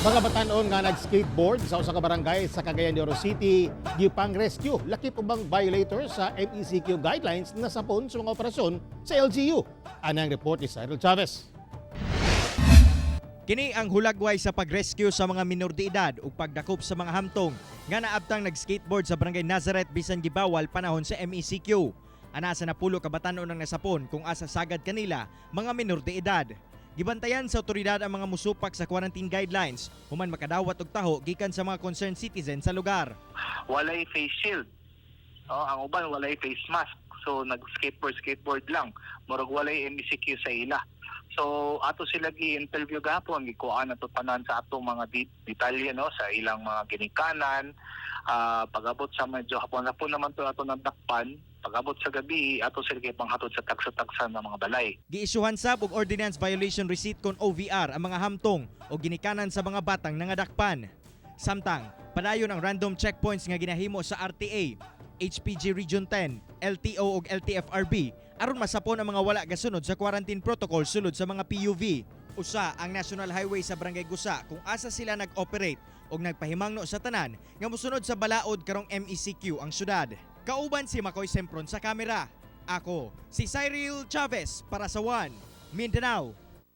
Mga batan-on nga nag-skateboard sa usa ka barangay sa Cagayan de Oro City gipang-rescue lakip ubang violator sa MECQ guidelines na sapon sa mga operasyon sa LGU. Ana ang report ni Cyril Chavez. Kini ang hulagway sa pag-rescue sa mga minor de edad ug pagdakop sa mga hamtong nga naabtang nag-skateboard sa Barangay Nazareth bisan gibawal panahon sa MECQ. Ana sa 10 ka batan-on ang nasapon kung asa sagad kanila mga minor de edad. Gibantayan sa otoridad ang mga musupak sa quarantine guidelines human makadawat og taho gikan sa mga concerned citizen sa lugar. Walay face shield. No, ang uban walay face mask. So nag-skateboard skateboard lang. Murag walay MECQ sa ila. So ato sila gi-interview gahapon, gikuha na to tanan sa atong mga detalye, no, sa ilang mga ginikanan. Pag-abot sa medyo hapon-hapon naman to ato nadakpan, pag-abot sa gabi ato sila gipanghatod sa tagsa-tagsa ng mga balay. Giisyuhan sab og Ordinance Violation Receipt kon OVR ang mga hamtong o ginikanan sa mga batang nangadakpan. Samtang, padayon ang random checkpoints nga ginahimo sa RTA, HPG Region 10, LTO ug LTFRB aron masapon ang mga wala gasunod sa quarantine protocol sulod sa mga PUV. Usa ang National Highway sa Barangay Gusa kung asa sila nag-operate og nagpahimangno sa tanan nga mosunod sa balaod karong MECQ ang syudad. Kauban si Makoy Sempron sa kamera. Ako, si Cyril Chavez para sa One Mindanao.